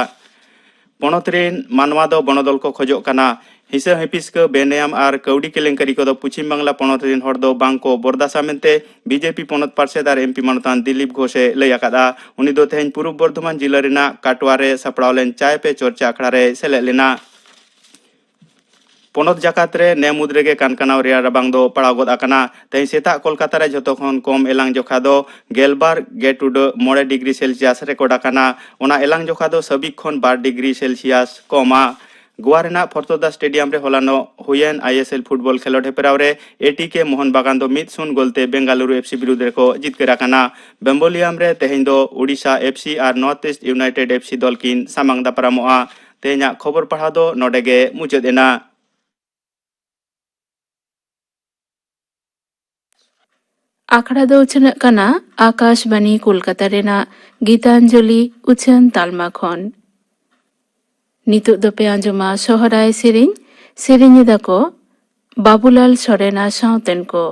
ᱯᱚᱱᱚᱛ ᱨᱤᱱ ᱢᱟᱱᱣᱟ ᱫᱚ ᱵᱚᱱᱚᱫᱚᱞ ᱠᱚ ᱠᱷᱚᱡᱚᱜ ᱠᱟᱱᱟ᱾ ᱦᱤᱸᱥᱟᱹ ᱦᱤᱸᱯᱤᱥᱠᱟᱹ, ᱵᱮᱱᱮᱭᱟᱢ ᱟᱨ ᱠᱟᱹᱣᱰᱤ ᱠᱮᱞᱮᱝᱠᱟᱨᱤ ᱠᱚᱫᱚ ᱯᱚᱪᱷᱤᱢ ᱵᱟᱝᱞᱟ ᱯᱚᱱᱚᱛ ᱨᱤᱱ ᱦᱚᱲ ᱫᱚ ᱵᱟᱝ ᱠᱚ ᱵᱚᱨᱫᱟᱥᱟ ᱢᱮᱱᱛᱮ ᱵᱤᱡᱮᱯᱤ ᱯᱚᱱᱚᱛ ᱯᱟᱨᱥᱮᱛ ᱟᱨ ᱮᱢᱯᱤ ᱢᱟᱱᱚᱛᱟᱱ ᱫᱤᱞᱤᱯ ᱜᱷᱳᱥ ᱮ ᱞᱟᱹᱭ ᱟᱠᱟᱫᱼᱟ᱾ ᱩᱱᱤ ᱫᱚ ᱛᱮᱦᱮᱧ ᱯᱩᱨᱩᱵ ᱵᱚᱨᱫᱷᱚᱢᱟᱱ ᱡᱤᱞᱟᱹ ᱨᱮᱱᱟᱜ ᱠᱟᱴᱣᱟ ᱨᱮ ᱥᱟᱯᱲᱟᱣ ᱞᱮᱱ ᱪᱟᱭ ᱯᱮ ᱪᱚᱨᱪᱟ ᱟᱠᱷᱲᱟ ᱨᱮᱭ ᱥᱮᱞᱮᱫ ᱞᱮᱱᱟ᱾ ᱯᱚᱱᱚᱛ ᱡᱟᱠᱟᱛ ᱨᱮ ᱱᱮ ᱢᱩᱫᱽ ᱨᱮᱜᱮ ᱠᱟᱱᱠᱟᱱᱟᱣ ᱨᱮᱭᱟᱲ ᱨᱟᱵᱟᱝ ᱫᱚ ᱯᱟᱲᱟᱣ ᱜᱚᱫ ᱟᱠᱟᱱᱟ᱾ ᱛᱮᱦᱮᱧ ᱥᱮᱛᱟᱜ ᱠᱳᱞᱠᱟᱛᱟ ᱨᱮ ᱡᱷᱚᱛᱚ ᱠᱷᱚᱱ ᱠᱚᱢ ᱮᱞᱟᱝ ᱡᱚᱠᱷᱟ ᱫᱚ ᱜᱮᱞᱵᱟᱨ ᱜᱮ ᱴᱩᱰᱟᱹᱜ ᱢᱚᱬᱮ ᱰᱤᱜᱽᱨᱤ ᱥᱮᱞᱥᱤᱭᱟᱥ ᱨᱮᱠᱚᱨᱰ ᱟᱠᱟᱱᱟ᱾ ᱚᱱᱟ ᱮᱞᱟᱝ ᱡᱚᱠᱷᱟ ᱫᱚ ᱥᱟᱹᱵᱤᱠ ᱠᱷᱚᱱ ᱵᱟᱨ ᱰᱤᱜᱽᱨᱤ ᱥᱮᱞᱥᱤᱭᱟᱥ ᱠᱚᱢᱟ᱾ ᱜᱳᱣᱟ ᱨᱮᱱᱟᱜ ᱯᱷᱚᱨᱛᱚᱫᱟ ᱥᱴᱮᱰᱤᱭᱟᱢ ᱨᱮ ᱦᱚᱞᱟᱱᱚᱜ ᱦᱩᱭᱮᱱ ᱟᱭᱮᱥᱮᱞ ᱯᱷᱩᱴᱵᱚᱞ ᱠᱷᱮᱞᱳᱰ ᱦᱮᱯᱨᱟᱣ ᱨᱮ ᱮᱴᱤᱠᱮ ᱢᱳᱦᱚᱱ ᱵᱟᱜᱟᱱ ᱫᱚ ᱢᱤᱫ ᱥᱩᱱ ᱜᱳᱞ ᱛᱮ ᱵᱮᱝᱜᱟᱞᱩᱨᱩ ᱮᱯᱷᱥᱤ ᱵᱤᱨᱩᱫᱽ ᱨᱮᱠᱚ ᱡᱤᱛᱠᱟᱹᱨ ᱟᱠᱟᱱᱟ᱾ ᱵᱮᱢᱵᱳᱞᱤᱭᱟᱢ ᱨᱮ ᱛᱮᱦᱮᱧ ᱫᱚ ᱳᱰᱤᱥᱟ ᱮᱯᱷᱥᱤ ᱟᱨ ᱱᱚᱨᱛᱷ ᱤᱥᱴ ᱤᱭᱩᱱᱟᱭᱴᱮᱰ ᱮᱯᱷᱥᱤ ᱫᱚᱞ ᱠᱤᱱ ᱥᱟᱢᱟᱝ ᱫᱟᱯᱨᱟᱢᱚᱜᱼᱟ᱾ ᱛᱮᱦᱮᱧᱟᱜ ᱠᱷᱚᱵᱚᱨ ᱯᱟᱲᱦᱟᱣ ᱫᱚ ᱱᱚᱰᱮ ᱜᱮ ᱢᱩᱪᱟᱹᱫ ᱮᱱᱟ᱾ ᱟᱠᱷᱲᱟ ᱫᱚ ᱩᱪᱷᱟᱹᱱᱚᱜ ᱠᱟᱱᱟ ᱟᱠᱟᱥᱵᱟᱱᱤ ᱠᱳᱞᱠᱟᱛᱟ ᱨᱮᱱᱟᱜ ᱜᱤᱛᱟᱧᱡᱚᱞᱤ ᱩᱪᱷᱟᱹᱱ ᱛᱟᱞᱢᱟ ᱠᱷᱚᱱ᱾ ᱱᱤᱛᱚᱜ ᱫᱚᱯᱮ ᱟᱸᱡᱚᱢᱟ ᱥᱚᱦᱨᱟᱭ ᱥᱮᱨᱮᱧ᱾ ᱥᱮᱨᱮᱧ ᱮᱫᱟ ᱠᱚ ᱵᱟᱵᱩᱞᱟᱞ ᱥᱚᱨᱮᱱ ᱟᱨ ᱥᱟᱶᱛᱮᱱ ᱠᱚ᱾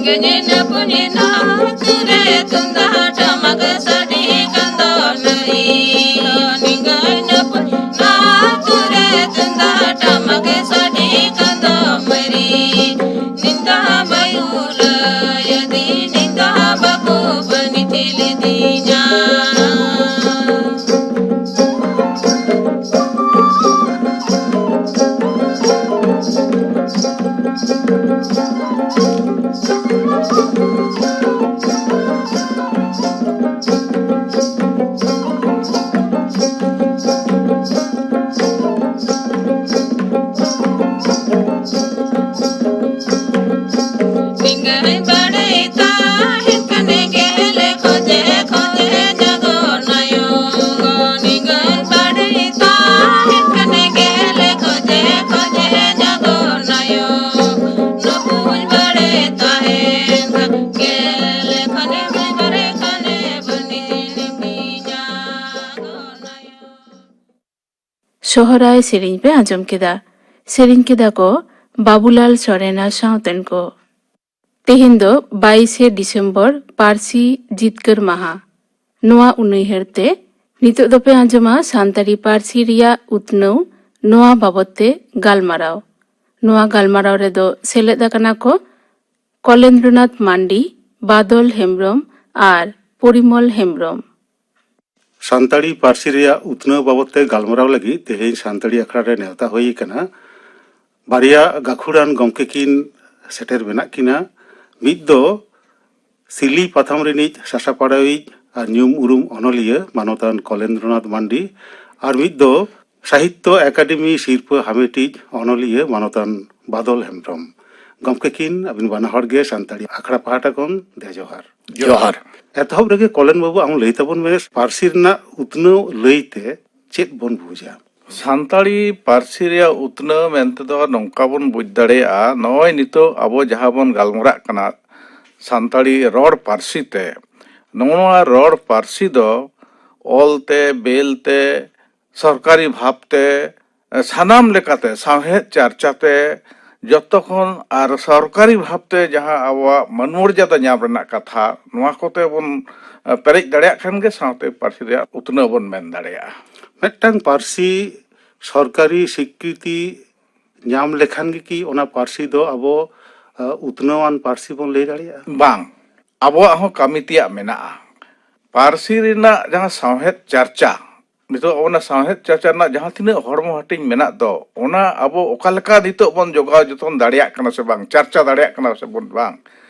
ᱱᱤᱝᱜᱟᱹᱭ ᱱᱟᱯᱩᱱ ᱱᱟ ᱛᱩᱨᱮ ᱛᱩᱢᱫᱟᱜ ᱴᱟᱢᱟᱠ ᱥᱟᱰᱮ ᱠᱟᱱ ᱫᱚ ᱱᱟᱹᱨᱤ᱾ ᱱᱤᱝᱜᱟᱹᱭ ᱱᱟᱯᱩᱱ ᱱᱟ ᱛᱩᱨᱮ ᱛᱩᱢᱫᱟᱜ ᱴᱟᱢᱟᱠ ᱥᱟᱰᱮ ᱠᱟᱱ ᱫᱚ ᱢᱟᱹᱨᱤ᱾ ᱱᱤᱱᱫᱟ ᱵᱟᱭᱩ ᱞᱟᱹᱭᱟᱫᱤᱧ, ᱱᱤᱱᱫᱟ ᱵᱟᱠᱚ ᱵᱟᱹᱱᱤᱡ ᱞᱤᱫᱤᱧᱟ᱾ ᱱᱤᱝᱜᱟᱹᱭ ᱵᱟᱲᱮ ᱛᱟᱦᱮᱸ ᱠᱟᱱᱮ ᱜᱮᱞᱮ ᱠᱷᱚᱡᱮ ᱠᱷᱚᱡᱮ ᱡᱟᱜᱚ ᱱᱟᱭᱚ᱾ ᱱᱤᱝᱜᱟᱹᱭ ᱵᱟᱲᱮ ᱛᱟᱦᱮᱸ ᱠᱟᱱᱮ ᱜᱮᱞᱮ ᱠᱷᱚᱡᱮ ᱠᱷᱚᱡᱮ ᱡᱟᱜᱚ ᱱᱟᱭᱚ᱾ ᱱᱩᱠᱩᱧ ᱵᱟᱲᱮ ᱛᱟᱦᱮᱸ ᱠᱷᱟᱱ ᱜᱮᱞᱮ ᱠᱷᱚᱡᱮ ᱵᱟᱲᱮ ᱠᱟᱱᱮ ᱵᱟᱹᱱᱤᱡ ᱱᱤᱝᱜᱟᱹᱭ ᱡᱟᱜᱚ ᱱᱟᱭᱚ᱾ ᱥᱚᱦᱨᱟᱭ ᱥᱮᱨᱮᱧ ᱯᱮ ᱟᱸᱡᱚᱢ ᱠᱮᱫᱟ᱾ ᱥᱮᱨᱮᱧ ᱠᱮᱫᱟ ᱠᱚ ᱵᱟᱵᱩᱞᱟᱞ ᱥᱚᱨᱮᱱ ᱟᱨ ᱥᱟᱶᱛᱮᱱ ᱠᱚ᱾ ᱛᱮᱦᱮᱧ ᱫᱚ ᱵᱟᱭᱤᱥᱮ ᱰᱤᱥᱮᱢᱵᱚᱨ, ᱯᱟᱹᱨᱥᱤ ᱡᱤᱛᱠᱟᱹᱨ ᱢᱟᱦᱟ᱾ ᱱᱚᱣᱟ ᱩᱱᱩᱭᱦᱟᱹᱨ ᱛᱮ ᱱᱤᱛᱚᱜ ᱫᱚᱯᱮ ᱟᱸᱡᱚᱢᱟ ᱥᱟᱱᱛᱟᱲᱤ ᱯᱟᱹᱨᱥᱤ ᱨᱮᱭᱟᱜ ᱩᱛᱱᱟᱹᱣ, ᱱᱚᱣᱟ ᱵᱟᱵᱚᱛ ᱛᱮ ᱜᱟᱞᱢᱟᱨᱟᱣ᱾ ᱱᱚᱣᱟ ᱜᱟᱞᱢᱟᱨᱟᱣ ᱨᱮᱫᱚ ᱥᱮᱞᱮᱫ ᱟᱠᱟᱱᱟ ᱠᱚ ᱠᱚᱞᱮᱱᱫᱨᱚᱱᱟᱛᱷ ᱢᱟᱱᱰᱤ, ᱵᱟᱫᱚᱞ ᱦᱮᱢᱵᱽᱨᱚᱢ ᱟᱨ ᱯᱚᱨᱤᱢᱚᱞ ᱦᱮᱢᱵᱽᱨᱚᱢ᱾ ᱥᱟᱱᱛᱟᱲᱤ ᱯᱟᱹᱨᱥᱤ ᱨᱮᱭᱟᱜ ᱩᱛᱱᱟᱹᱣ ᱵᱟᱵᱚᱛ ᱛᱮ ᱜᱟᱞᱢᱟᱨᱟᱣ ᱞᱟᱹᱜᱤᱫ ᱛᱮᱦᱮᱧ ᱥᱟᱱᱛᱟᱲᱤ ᱟᱠᱷᱲᱟ ᱨᱮ ᱱᱮᱣᱛᱟ ᱦᱩᱭ ᱟᱠᱟᱱᱟ᱾ ᱵᱟᱨᱭᱟ ᱜᱟᱹᱠᱷᱩᱲᱟᱱ ᱜᱚᱢᱠᱮ ᱠᱤᱱ ᱥᱮᱴᱮᱨ ᱢᱮᱱᱟᱜ ᱠᱤᱱᱟ᱾ ᱢᱤᱫ ᱫᱚ ᱥᱤᱞᱤ ᱯᱟᱛᱷᱟᱢ ᱨᱤᱱᱤᱡ ᱥᱟᱥᱟᱯᱟᱲᱟᱣᱤᱡ ᱟᱨ ᱧᱩᱢ ᱩᱨᱩᱢ ᱚᱱᱚᱞᱤᱭᱟᱹ ᱢᱟᱱᱚᱛᱟᱱ ᱠᱚᱞᱮᱱᱫᱨᱚᱱᱟᱛᱷ ᱢᱟᱱᱰᱤ, ᱟᱨ ᱢᱤᱫ ᱫᱚ ᱥᱟᱦᱤᱛᱛᱚ ᱮᱠᱟᱰᱮᱢᱤ ᱥᱤᱨᱯᱟᱹ ᱦᱟᱢᱮᱴᱤᱡ ᱚᱱᱚᱞᱤᱭᱟᱹ ᱢᱟᱱᱚᱛᱟᱱ ᱵᱟᱫᱚᱞ ᱦᱮᱢᱵᱽᱨᱚᱢ᱾ ᱜᱚᱢᱠᱮ ᱠᱤᱱ ᱟᱹᱵᱤᱱ ᱵᱟᱱᱟ ᱦᱚᱲ ᱜᱮ ᱥᱟᱱᱛᱟᱲᱤ ᱟᱠᱷᱲᱟ ᱯᱟᱦᱴᱟ ᱠᱷᱚᱱ ᱫᱮ ᱡᱚᱦᱟᱨ᱾ ᱡᱚᱦᱟᱨ᱾ ᱮᱛᱚᱦᱚᱵ ᱨᱮᱜᱮ ᱠᱚᱞᱮᱱ ᱵᱟᱹᱵᱩ, ᱟᱢ ᱞᱟᱹᱭ ᱛᱟᱵᱚᱱ ᱢᱮ, ᱯᱟᱹᱨᱥᱤ ᱨᱮᱱᱟᱜ ᱩᱛᱱᱟᱹᱣ ᱞᱟᱹᱭ ᱛᱮ ᱪᱮᱫ ᱵᱚᱱ ᱵᱩᱡᱟ? ᱥᱟᱱᱛᱟᱲᱤ ᱯᱟᱹᱨᱥᱤ ᱨᱮᱭᱟᱜ ᱩᱛᱱᱟᱹᱣ ᱢᱮᱱᱛᱮ ᱫᱚ ᱱᱚᱝᱠᱟ ᱵᱚᱱ ᱵᱩᱡᱽ ᱫᱟᱲᱮᱭᱟᱜᱼᱟ, ᱱᱚᱜᱼᱚᱭ ᱱᱤᱛᱚᱜ ᱟᱵᱚ ᱡᱟᱦᱟᱸ ᱵᱚᱱ ᱜᱟᱞᱢᱟᱨᱟᱜ ᱠᱟᱱᱟ ᱥᱟᱱᱛᱟᱲᱤ ᱨᱚᱲ ᱯᱟᱹᱨᱥᱤ ᱛᱮ, ᱱᱚᱣᱟ ᱨᱚᱲ ᱯᱟᱹᱨᱥᱤ ᱫᱚ ᱚᱞ ᱛᱮ, ᱵᱮᱞ ᱛᱮ, ᱥᱚᱨᱠᱟᱨᱤ ᱵᱷᱟᱵᱽ ᱛᱮ, ᱥᱟᱱᱟᱢ ᱞᱮᱠᱟᱛᱮ ᱥᱟᱶᱦᱮᱫ ᱪᱟᱨᱪᱟ ᱛᱮ ᱡᱚᱛᱚ ᱠᱷᱚᱱ ᱟᱨ ᱥᱚᱨᱠᱟᱨᱤ ᱵᱷᱟᱵᱽᱛᱮ ᱡᱟᱦᱟᱸ ᱟᱵᱚᱣᱟᱜ ᱢᱟᱹᱱ ᱢᱚᱨᱡᱟᱫᱟ ᱧᱟᱢ ᱨᱮᱱᱟᱜ ᱠᱟᱛᱷᱟ, ᱱᱚᱣᱟ ᱠᱚᱛᱮ ᱵᱚᱱ, ᱮ, ᱯᱮᱨᱮᱡ ᱫᱟᱲᱮᱭᱟᱜ ᱠᱷᱟᱱ ᱜᱮ ᱥᱟᱶᱛᱮ ᱯᱟᱹᱨᱥᱤ ᱨᱮᱭᱟᱜ ᱩᱛᱱᱟᱹᱣ ᱵᱚᱱ ᱢᱮᱱ ᱫᱟᱲᱮᱭᱟᱜᱼᱟ᱾ ᱢᱤᱫᱴᱟᱝ ᱯᱟᱹᱨᱥᱤ ᱥᱚᱨᱠᱟᱨᱤ ᱥᱤᱠᱨᱤᱛᱤ ᱧᱟᱢ ᱞᱮᱠᱷᱟᱱ ᱜᱮ ᱠᱤ ᱚᱱᱟ ᱯᱟᱹᱨᱥᱤ ᱫᱚ ᱟᱵᱚ, ᱮ, ᱩᱛᱱᱟᱹᱣᱟᱱ ᱯᱟᱹᱨᱥᱤ ᱵᱚᱱ ᱞᱟᱹᱭ ᱫᱟᱲᱮᱭᱟᱜᱼᱟ? ᱵᱟᱝ, ᱟᱵᱚᱣᱟᱜ ᱦᱚᱸ ᱠᱟᱹᱢᱤ ᱛᱮᱭᱟᱜ ᱢᱮᱱᱟᱜᱼᱟ᱾ ᱯᱟᱹᱨᱥᱤ ᱨᱮᱱᱟᱜ ᱡᱟᱦᱟᱸ ᱥᱟᱶᱦᱮᱫ ᱪᱟᱨᱪᱟ, ᱱᱤᱛᱚᱜ ᱚᱱᱟ ᱥᱟᱶᱦᱮᱫ ᱪᱟᱨᱪᱟ ᱨᱮᱱᱟᱜ ᱡᱟᱦᱟᱸ ᱛᱤᱱᱟᱹᱜ ᱦᱚᱲᱢᱚ ᱦᱟᱹᱴᱤᱧ ᱢᱮᱱᱟᱜ ᱫᱚ, ᱚᱱᱟ ᱟᱵᱚ ᱚᱠᱟ ᱞᱮᱠᱟ ᱱᱤᱛᱚᱜ ᱵᱚᱱ ᱡᱚᱜᱟᱣ ᱡᱚᱛᱚᱱ ᱫᱟᱲᱮᱭᱟᱜ ᱠᱟᱱᱟ ᱥᱮ ᱵᱟᱝ, ᱪᱟᱨᱪᱟ ᱫᱟᱲᱮᱭᱟᱜ ᱠᱟᱱᱟ ᱥᱮ ᱵᱚᱱ ᱵᱟᱝ,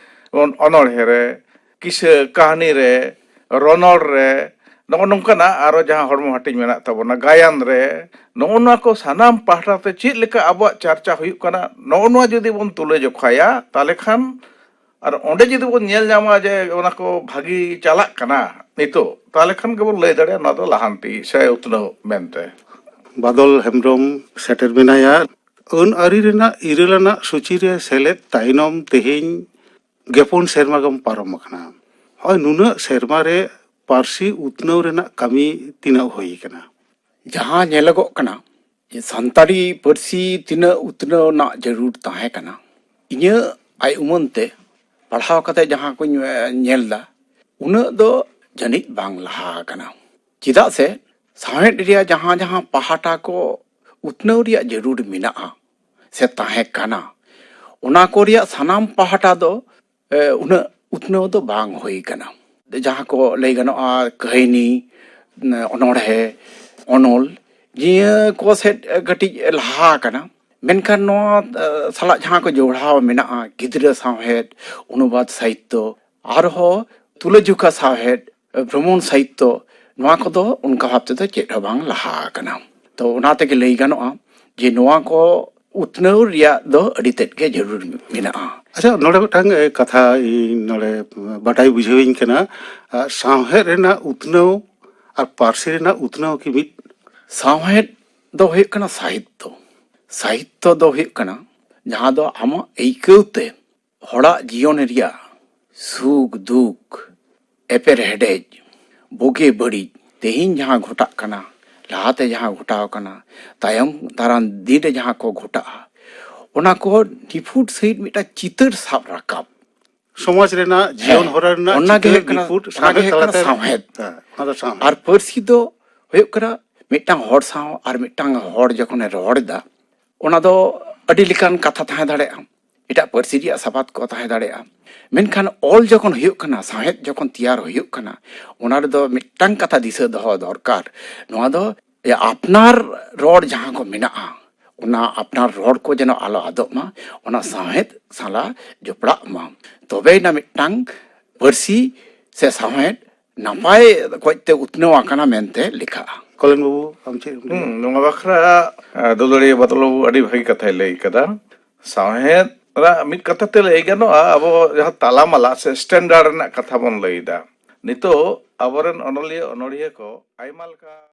ᱡᱮᱢᱚᱱ ᱚᱱᱚᱬᱦᱮ ᱨᱮ, ᱠᱤᱥᱟᱹ ᱠᱟᱹᱦᱱᱤ ᱨᱮ, ᱨᱚᱱᱚᱲ ᱨᱮ, ᱱᱚᱜᱼᱚ ᱱᱚᱝᱠᱟᱱᱟᱜ ᱟᱨᱚ ᱡᱟᱦᱟᱸ ᱦᱚᱲᱢᱚ ᱦᱟᱹᱴᱤᱧ ᱢᱮᱱᱟᱜ ᱛᱟᱵᱚᱱᱟ, ᱜᱟᱭᱟᱱ ᱨᱮ, ᱱᱚᱜᱼᱚ ᱱᱚᱣᱟ ᱠᱚ ᱥᱟᱱᱟᱢ ᱯᱟᱦᱴᱟ ᱛᱮ ᱪᱮᱫ ᱞᱮᱠᱟ ᱟᱵᱚᱣᱟᱜ ᱪᱟᱨᱪᱟ ᱦᱩᱭᱩᱜ ᱠᱟᱱᱟ, ᱱᱚᱜᱼᱚ ᱱᱚᱣᱟ ᱡᱩᱫᱤ ᱵᱚᱱ ᱛᱩᱞᱟᱹ ᱡᱚᱠᱷᱟᱭᱟ, ᱛᱟᱦᱚᱞᱮ ᱠᱷᱟᱱ ᱟᱨ ᱚᱸᱰᱮ ᱡᱩᱫᱤ ᱵᱚᱱ ᱧᱮᱞ ᱧᱟᱢᱟ ᱡᱮ ᱚᱱᱟ ᱠᱚ ᱵᱷᱟᱹᱜᱤ ᱪᱟᱞᱟᱜ ᱠᱟᱱᱟ ᱱᱤᱛᱚᱜ, ᱛᱟᱦᱚᱞᱮ ᱠᱷᱟᱱ ᱜᱮᱵᱚᱱ ᱞᱟᱹᱭ ᱫᱟᱲᱮᱭᱟᱜᱼᱟ ᱱᱚᱣᱟ ᱫᱚ ᱞᱟᱦᱟᱱᱛᱤ ᱥᱮ ᱩᱛᱱᱟᱹᱣ ᱢᱮᱱᱛᱮ᱾ ᱵᱟᱫᱚᱞ ᱦᱮᱢᱵᱨᱚᱢ ᱥᱮᱴᱮᱨ ᱢᱮᱱᱟᱭᱟ᱾ ᱟᱹᱱ ᱟᱹᱨᱤ ᱨᱮᱱᱟᱜ ᱤᱨᱟᱹᱞ ᱟᱱᱟᱜ ᱥᱩᱪᱤ ᱨᱮ ᱥᱮᱞᱮᱫ ᱛᱟᱭᱱᱚᱢ ᱛᱮᱦᱮᱧ ᱜᱮᱯᱩᱱ ᱥᱮᱨᱢᱟ ᱜᱟᱱ ᱯᱟᱨᱚᱢ ᱟᱠᱟᱱᱟ᱾ ᱦᱚᱸᱜᱼᱚᱭ ᱱᱩᱱᱟᱹᱜ ᱥᱮᱨᱢᱟ ᱨᱮ ᱯᱟᱹᱨᱥᱤ ᱩᱛᱱᱟᱹᱣ ᱨᱮᱱᱟᱜ ᱠᱟᱹᱢᱤ ᱛᱤᱱᱟᱹᱜ ᱦᱩᱭ ᱟᱠᱟᱱᱟ? ᱡᱟᱦᱟᱸ ᱧᱮᱞᱚᱜᱚᱜ ᱠᱟᱱᱟ, ᱥᱟᱱᱛᱟᱲᱤ ᱯᱟᱹᱨᱥᱤ ᱛᱤᱱᱟᱹᱜ ᱩᱛᱱᱟᱹᱣ ᱨᱮᱱᱟᱜ ᱡᱟᱹᱨᱩᱲ ᱛᱟᱦᱮᱸ ᱠᱟᱱᱟ, ᱤᱧᱟᱹᱜ ᱟᱭ ᱩᱢᱟᱹᱱ ᱛᱮ ᱯᱟᱲᱦᱟᱣ ᱠᱟᱛᱮ ᱡᱟᱦᱟᱸ ᱠᱚᱧ, ᱮ, ᱧᱮᱞ ᱫᱟ, ᱩᱱᱟᱹᱜ ᱫᱚ ᱡᱟᱹᱱᱤᱡ ᱵᱟᱝ ᱞᱟᱦᱟ ᱟᱠᱟᱱᱟ᱾ ᱪᱮᱫᱟᱜ ᱥᱮ ᱥᱟᱶᱦᱮᱫ ᱨᱮᱭᱟᱜ ᱡᱟᱦᱟᱸ ᱡᱟᱦᱟᱸ ᱯᱟᱦᱴᱟ ᱠᱚ ᱩᱛᱱᱟᱹᱣ ᱨᱮᱭᱟᱜ ᱡᱟᱹᱨᱩᱲ ᱢᱮᱱᱟᱜᱼᱟ ᱥᱮ ᱛᱟᱦᱮᱸ ᱠᱟᱱᱟ, ᱚᱱᱟ ᱠᱚ ᱨᱮᱭᱟᱜ ᱥᱟᱱᱟᱢ ᱯᱟᱦᱴᱟ ᱫᱚ ᱮ, ᱩᱱᱟᱹᱜ ᱩᱛᱱᱟᱹᱣ ᱫᱚ ᱵᱟᱝ ᱦᱩᱭ ᱠᱟᱱᱟ᱾ ᱡᱟᱦᱟᱸ ᱠᱚ ᱞᱟᱹᱭ ᱜᱟᱱᱚᱜᱼᱟ, ᱠᱟᱹᱦᱱᱤ, ᱚᱱᱚᱬᱦᱮ, ᱚᱱᱚᱞ, ᱱᱤᱭᱟᱹ ᱠᱚ ᱥᱮᱫ ᱠᱟᱹᱴᱤᱡ ᱞᱟᱦᱟ ᱟᱠᱟᱱᱟ᱾ ᱢᱮᱱᱠᱷᱟᱱ ᱱᱚᱣᱟ, ᱮ, ᱥᱟᱞᱟᱜ ᱡᱟᱦᱟᱸ ᱠᱚ ᱡᱚᱲᱟᱣ ᱢᱮᱱᱟᱜᱼᱟ, ᱜᱤᱫᱽᱨᱟᱹ ᱥᱟᱶᱦᱮᱫ, ᱚᱱᱩᱵᱟᱫ ᱥᱟᱦᱤᱛᱛᱚ, ᱟᱨᱦᱚᱸ ᱛᱩᱞᱟᱹᱡᱚᱠᱷᱟ ᱥᱟᱶᱦᱮᱫ, ᱵᱷᱨᱚᱢᱚᱱ ᱥᱟᱦᱤᱛᱛᱚ, ᱱᱚᱣᱟ ᱠᱚᱫᱚ ᱚᱱᱠᱟ ᱵᱷᱟᱵ ᱛᱮᱫᱚ ᱪᱮᱫ ᱦᱚᱸ ᱵᱟᱝ ᱞᱟᱦᱟ ᱟᱠᱟᱱᱟ᱾ ᱛᱚ, ᱚᱱᱟ ᱛᱮᱜᱮ ᱞᱟᱹᱭ ᱜᱟᱱᱚᱜᱼᱟ ᱡᱮ ᱱᱚᱣᱟ ᱠᱚ ᱩᱛᱱᱟᱹᱣ ᱨᱮᱭᱟᱜ ᱫᱚ ᱟᱹᱰᱤ ᱛᱮᱫ ᱜᱮ ᱡᱟᱹᱨᱩᱲ ᱢᱮᱱᱟᱜᱼᱟ᱾ ᱟᱪᱪᱷᱟ, ᱱᱚᱰᱮ ᱢᱤᱫᱴᱟᱝ, ᱮ, ᱠᱟᱛᱷᱟ ᱤᱧ ᱱᱚᱰᱮ ᱵᱟᱰᱟᱭ ᱵᱩᱡᱷᱟᱹᱣᱤᱧ ᱠᱟᱱᱟ᱾ ᱟ, ᱥᱟᱶᱦᱮᱫ ᱨᱮᱱᱟᱜ ᱩᱛᱱᱟᱹᱣ ᱟᱨ ᱯᱟᱹᱨᱥᱤ ᱨᱮᱱᱟᱜ ᱩᱛᱱᱟᱹᱣ ᱠᱤ ᱢᱤᱫ? ᱥᱟᱶᱦᱮᱫ ᱫᱚ ᱦᱩᱭᱩᱜ ᱠᱟᱱᱟ ᱥᱟᱦᱤᱛᱛᱚ᱾ ᱥᱟᱦᱤᱛᱛᱚ ᱫᱚ ᱦᱩᱭᱩᱜ ᱠᱟᱱᱟ ᱡᱟᱦᱟᱸ ᱫᱚ ᱟᱢᱟᱜ ᱟᱹᱭᱠᱟᱹᱣ ᱛᱮ ᱦᱚᱲᱟᱜ ᱡᱤᱭᱚᱱ ᱨᱮᱭᱟᱜ ᱥᱩᱠ ᱫᱩᱠ, ᱮᱯᱮᱨ ᱦᱮᱰᱮᱡ, ᱵᱩᱜᱤ ᱵᱟᱹᱲᱤᱡ, ᱛᱮᱦᱮᱧ ᱡᱟᱦᱟᱸ ᱜᱷᱚᱴᱟᱜ ᱠᱟᱱᱟ, ᱞᱟᱦᱟᱛᱮ ᱡᱟᱦᱟᱸ ᱜᱷᱚᱴᱟᱣ ᱠᱟᱱᱟ, ᱛᱟᱭᱚᱢ ᱫᱟᱨᱟᱢ ᱫᱤᱱ ᱨᱮ ᱡᱟᱦᱟᱸ ᱠᱚ ᱜᱷᱚᱴᱟᱜᱼᱟ, ᱚᱱᱟ ᱠᱚ ᱱᱤᱯᱷᱩᱴ ᱥᱟᱺᱦᱤᱡ ᱢᱤᱫᱴᱟᱝ ᱪᱤᱛᱟᱹᱨ ᱥᱟᱵ ᱨᱟᱠᱟᱵ᱾ ᱥᱚᱢᱟᱡᱽ ᱨᱮᱱᱟᱜ ᱡᱤᱭᱚᱱ ᱦᱮᱸ, ᱦᱚᱨᱟ ᱨᱮᱱᱟᱜ ᱚᱱᱟ ᱜᱮ ᱪᱤᱛᱟᱹᱨ ᱦᱩᱭᱩᱜ ᱠᱟᱱᱟ, ᱱᱤᱯᱷᱩᱴ ᱚᱱᱟ ᱜᱮ ᱥᱟᱶᱦᱮᱫ ᱦᱩᱭᱩᱜ ᱠᱟᱱᱟ ᱛᱟᱞᱟᱛᱮ᱾ ᱥᱟᱶᱦᱮᱫ᱾ ᱦᱮᱸ, ᱚᱱᱟ ᱫᱚ ᱥᱟᱶᱦᱮᱫ᱾ ᱟᱨ ᱯᱟᱹᱨᱥᱤ ᱫᱚ ᱦᱩᱭᱩᱜ ᱠᱟᱱᱟ ᱢᱤᱫᱴᱟᱝ ᱦᱚᱲ ᱥᱟᱶ ᱟᱨ ᱢᱤᱫᱴᱟᱝ ᱦᱚᱲ ᱡᱚᱠᱷᱚᱱᱮ ᱨᱚᱲ ᱮᱫᱟ, ᱚᱱᱟ ᱫᱚ ᱟᱹᱰᱤ ᱞᱮᱠᱟᱱ ᱠᱟᱛᱷᱟ ᱛᱟᱦᱮᱸ ᱫᱟᱲᱮᱭᱟᱜᱼᱟ, ᱮᱴᱟᱜ ᱯᱟᱹᱨᱥᱤ ᱨᱮᱭᱟᱜ ᱥᱟᱵᱟᱫ ᱠᱚ ᱛᱟᱦᱮᱸ ᱫᱟᱲᱮᱭᱟᱜᱼᱟ, ᱢᱮᱱᱠᱷᱟᱱ ᱚᱞ ᱡᱚᱠᱷᱚᱱ ᱦᱩᱭᱩᱜ ᱠᱟᱱᱟ, ᱥᱟᱶᱦᱮᱫ ᱡᱚᱠᱷᱚᱱ ᱛᱮᱭᱟᱨ ᱦᱩᱭᱩᱜ ᱠᱟᱱᱟ, ᱚᱱᱟ ᱨᱮᱫᱚ ᱢᱤᱫᱴᱟᱝ ᱠᱟᱛᱷᱟ ᱫᱤᱥᱟᱹ ᱫᱚᱦᱚ ᱫᱚᱨᱠᱟᱨ, ᱱᱚᱣᱟ ᱫᱚ ᱟᱯᱱᱟᱨ ᱨᱚᱲ ᱡᱟᱦᱟᱸ ᱠᱚ ᱢᱮᱱᱟᱜᱼᱟ, ᱚᱱᱟ ᱟᱯᱱᱟᱨ ᱨᱚᱲ ᱠᱚ ᱡᱮᱱᱚ ᱟᱞᱚ ᱟᱫᱚᱜ ᱢᱟ, ᱚᱱᱟ ᱥᱟᱶᱦᱮᱫ ᱥᱟᱞᱟᱜ ᱡᱚᱯᱲᱟᱜ ᱢᱟ, ᱛᱚᱵᱮᱭᱮᱱᱟ ᱢᱤᱫᱴᱟᱝ ᱯᱟᱹᱨᱥᱤ ᱥᱮ ᱥᱟᱶᱦᱮᱫ ᱱᱟᱯᱟᱭ ᱚᱠᱚᱡ ᱛᱮ ᱩᱛᱱᱟᱹᱣ ᱟᱠᱟᱱᱟ ᱢᱮᱱᱛᱮ ᱞᱮᱠᱷᱟᱜᱼᱟ᱾ ᱠᱚᱞᱮᱱ ᱵᱟᱹᱵᱩ, ᱟᱢ ᱪᱮᱫ ᱮᱢ ᱞᱟᱹᱭᱟ? ᱦᱩᱸ, ᱱᱚᱣᱟ ᱵᱟᱠᱷᱨᱟ ᱟᱸ, ᱫᱩᱞᱟᱹᱲᱤᱭᱟᱹ ᱵᱟᱫᱚᱞ ᱵᱟᱹᱵᱩ ᱟᱹᱰᱤ ᱵᱷᱟᱹᱜᱤ ᱠᱟᱛᱷᱟᱭ ᱞᱟᱹᱭ ᱠᱟᱫᱟ᱾ ᱥᱟᱶᱦᱮᱫ ᱨᱮᱱᱟᱜ ᱢᱤᱫ ᱠᱟᱛᱷᱟ ᱛᱮ ᱞᱟᱹᱭ ᱜᱟᱱᱚᱜᱼᱟ, ᱟᱵᱚ ᱡᱟᱦᱟᱸ ᱛᱟᱞᱟᱢᱟᱞᱟ ᱥᱮ ᱥᱴᱮᱱᱰᱟᱨᱰ ᱨᱮᱱᱟᱜ ᱠᱟᱛᱷᱟ ᱵᱚᱱ ᱞᱟᱹᱭ ᱮᱫᱟ᱾ ᱱᱤᱛᱚᱜ ᱟᱵᱚᱨᱮᱱ ᱚᱱᱚᱞᱤᱭᱟᱹ ᱚᱱᱚᱲᱦᱤᱭᱟᱹ ᱠᱚ ᱟᱭᱢᱟ ᱞᱮᱠᱟ